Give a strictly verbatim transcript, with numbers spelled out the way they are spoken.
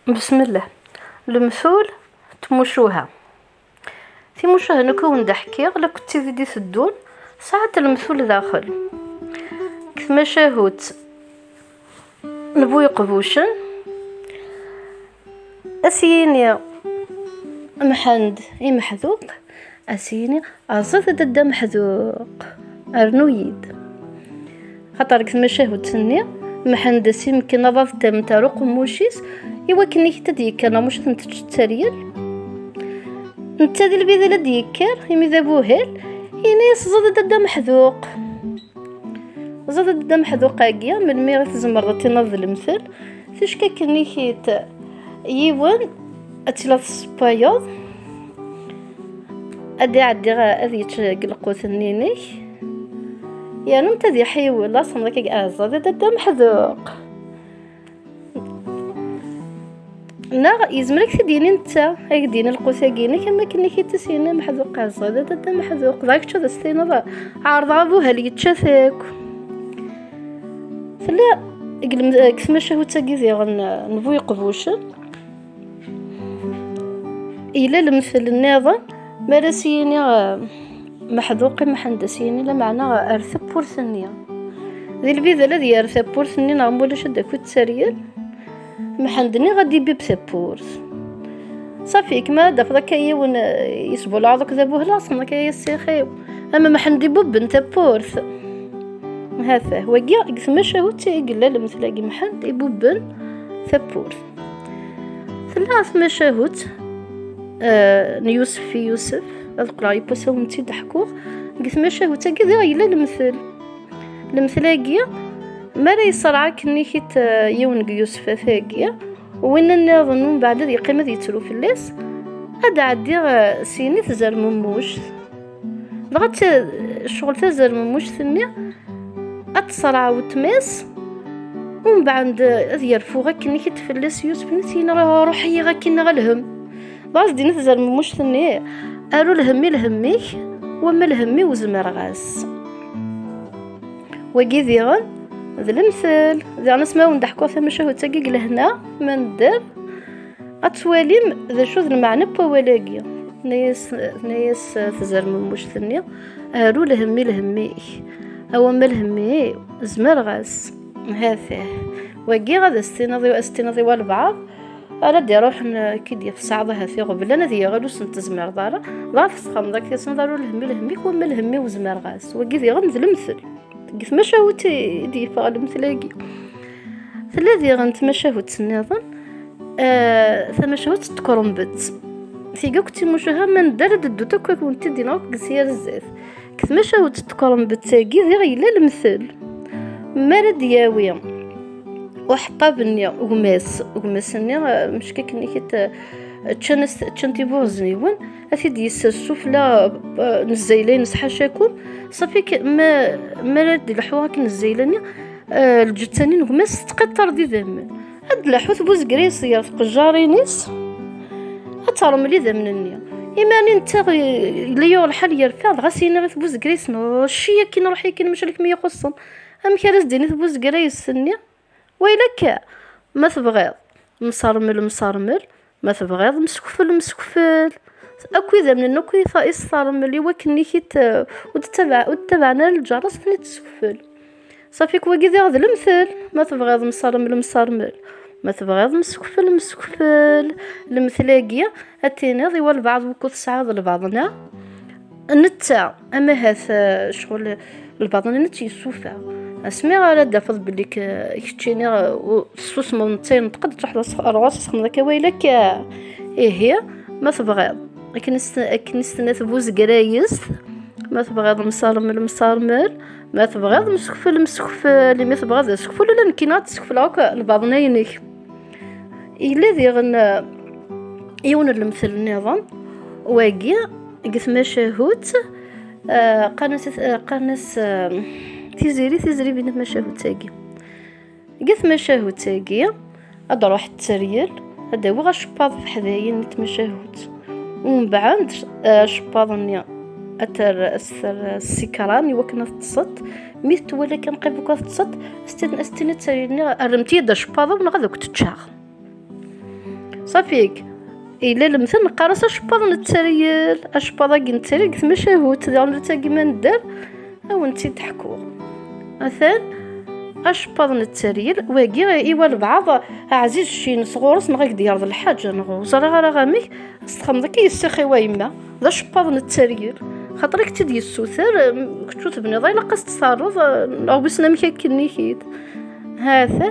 Besmillah. Lemtul n tmucuha. Timucuha-nni akk i wen-d-ḥkiɣ, la kuttid i d-iteddun, sɛant lemtul daxel. Deg tmacahut n Bu Yeqbucen, a s-yini Mḥend i Meḥduq, a s-yini: "Aẓet-d a Dda Meḥduq, rnu-yi-d." Xaṭer deg tmacahut-nni, Mḥend a s-imken aḍad n tamemt ar uqemmuc-is, i wakken i k-d-yekker neɣ muc ad ten-tečč tteryel. Netta di lbidal ad d-yekker, imi d abuhal, ini-as: "Ẓet-d a Dda Meḥduq. Ẓet-d a Dda Meḥduq-agi, melmi i tzemreḍ ad tiniḍ d lemtel?" Ticki akken i k-it yiwen, ad tiliḍ tessewwayeḍ, ad iɛeddi ad yečč deg lqut-nni-inek, yernu ad iḥiwel, asemḍ akka, aẓet-d a Dda Meḥduq. Neɣ yezmer ad k-t-id-yini netta, ad k-d-yini lqut-agi-inek, am wakken i k-it-yini Meḥduq, aẓet-d a Dda Meḥduq. Dɣa kečč ad as-tiniḍ: "Ɛerḍeɣ abuhal, yečča-t akk." Tella deg lem-, deg tmacahut-agi diɣen n Bu Yeqbucen, yella lemtel nniḍen, mi ara s-yini, eh, Meḥduq i Mḥend, a s-yini, lameɛna, eh, ar tewwurt-nni. Di lbidal ad yerr tawwurt-nni, neɣ ma ulac ad d-taki tteryel, Mḥend-nni ad d-ibibb tawwurt. Ṣafi, kma ad d-tafeḍ akka yiwen, eh, yesbulɛeḍ akked abuhel, ɣas akka, ay ssix-iw. Ama Mḥend ibubben tawwurt. Hatah, wagi deg tmacahut i yella lemtel-agi, Mḥend ibubben tawwurt. Tella tmacahut, eh, n Yusef fi Yusef, ad qqleɣ yiwwas ad wen-tt-id-ḥkuɣ. Deg tmacahut-agi diɣ yella lemtel. Lemtel-agi, mi ara yeṣreɛ akken i k-it, eh, yiwen deg Yusef-agi, win nniḍen umbeɛd ad yeqqim ad yettru fell-as, ad d-ɛeddiɣ, eh, s yini tezermemmuct. Dɣa t-, ccɣel tazermemmuct-nni ad teṣreɛ weltma-s, umbeɛd ad yerfu akken i k-it fell-as Yusef-nni, s yini: "Ruḥ-iyi akken neɣ lhem." Dɣa s-d-ini tezermemmuct-nni: "Aru lhemm i lhemm-ik, wamma lhemm-iw zemreɣ-as." Wagi diɣen d lemtel. Diɣen asma wen-d-ḥkuɣ tamacahut-agi deg lehna, ma nedder, ad twalim d acu d lmeɛna n wawal-agi. Tenna-yas, tenna-yas, eh, tzermemmuct-nni: "Aru lhemm i lhemm-ik, a wamma lhemm-iw zemreɣ-as." Hatah. Wagi ad as-tiniḍ, as-tiniḍ i walbeɛḍ ara d-iruḥen, eh, k-id-yaf ssaɛḍ ahat iɣeblan, ad yaɣ ul ur sen-tezmireḍ ara. Dɣa tfexxameḍ akka, tiniḍ: "Aru lhemm i lhemm-ik, wamma lhemm-iw zemreɣ-as." Wagi diɣen d lemtel. Deg tmacahut i d-yeffeɣ lemtel-agi. Tella diɣen tmacahut nniḍen, eh, tamacahut n tkeṛmbet. Tigi akk d timucuha, ma nedder ad d-ddut akk, ad wen-t-id-iniɣ akk deg sya ar zdat. Deg tmacahut n tkeṛmbet-agi diɣ yella lemtel. Mi ara d-yawi uḥeṭṭab-nni, gma-s, gma-s-nni, eh, meckaken-ik-it, eh, ččan-as, ččan tibuɣezniwen, ad t-id-yessers sufella, eh, n zzayla-ines ḥacakum, ṣafi k-, ma, mi ara d-ileḥḥu akken zzayla-nni, eh, lǧetta-nni n gma-s tettqiṭṭer d idammen. Ad d-tleḥḥu tbuzeggra-is ɣer tqejjarin-is, ad termel idammen-nni. Imani netta yella yuɣ lḥal yerfa, dɣa s-yini i tbuzeggra-is: "Cci akkin, ruḥ akkin, mačči d kemm i ixuṣṣen." Amek ara s-d-tini tbuzeggra-is-nni? Wayla akka, ma tebɣiḍ, msermel, msermel, ma tebɣiḍ, msekfel, msekfel. Akk idammen akk i ta-, i s-termel, i wakken i k-it-, ur d-ttabaɛ-, ur d-ttabaɛen ara lǧar-is, ad ten-id-tessekfel. Ṣafi, wagi diɣ d lemtel. Ma tebɣiḍ msermel, msermel, ma tebɣiḍ msekfel, msekfel. Lemtel-agi ad tiniḍ i walbeɛḍ wukud tesɛiḍ lbaḍna. Netta, amahat, eh, ccɣel lbaḍna netta yessuffeɣ. Asmi ara d-tafeḍ belli k-, keččini, eh, u-, tessusmeḍ, netta yenṭeq-d, ad truḥeḍ ar ɣur-s, ad s-texmeḍ akka wayla akka. Ihi, ma tebɣiḍ, akken i s-, akken i s-tenna tbuzeggra-is, ma tebɣiḍ msermel, msermel, ma tebɣiḍ msekfel, msekfel, imi tebɣiḍ asekfel, ula nekkini ad d-sekfleɣ akk lbaḍna-inek. Yella diɣen, eh, yiwen n lemtel nniḍen, wagi deg tmacahut, eh, qqaren-as, eh, qqaren-as, eh, Tiziri, Tiziri bin tmacahut-agi. Deg tmacahut-agi, ad d-ruḥ tteryel, ad d-awiɣ acebbaḍ teḥdayin n tmacahut. Umbeɛd, eh, acebbaḍ-nni ad ter-, ad s-terr ssikran i wakken ad teṭṭseḍ. Mi twala kan qrib akk ad teṭṭseḍ, ad s-tin-, ad s-tini tteryel-nni: "Rremt-iyi-d acebbaḍ-iw neɣ ad akk-t-ččeɣ." Ṣafik, yella lemtel neqqar-as acebbaḍ n tteryel, acebbaḍ-agi n tteryel deg tmacahut, diɣen ur ttagi ma nedder, ad wen-tt-id-ḥkuɣ. Atan, acebbaḍ n tteryel, wagi i walbeɛḍ ɛziz cci-ines ɣur-s neɣ ad k-d-yerḍ lḥaǧa neɣ ur ẓriɣ ara amek, txedmeḍ akka yessixi wa yemma, d acebbaḍ n tteryel, xaṭer i k-tt-id-yessuter, kečč ur tebniḍ, ilaq ad s-tt-terreḍ, neɣ wissen amek akken-ik-id. Hata,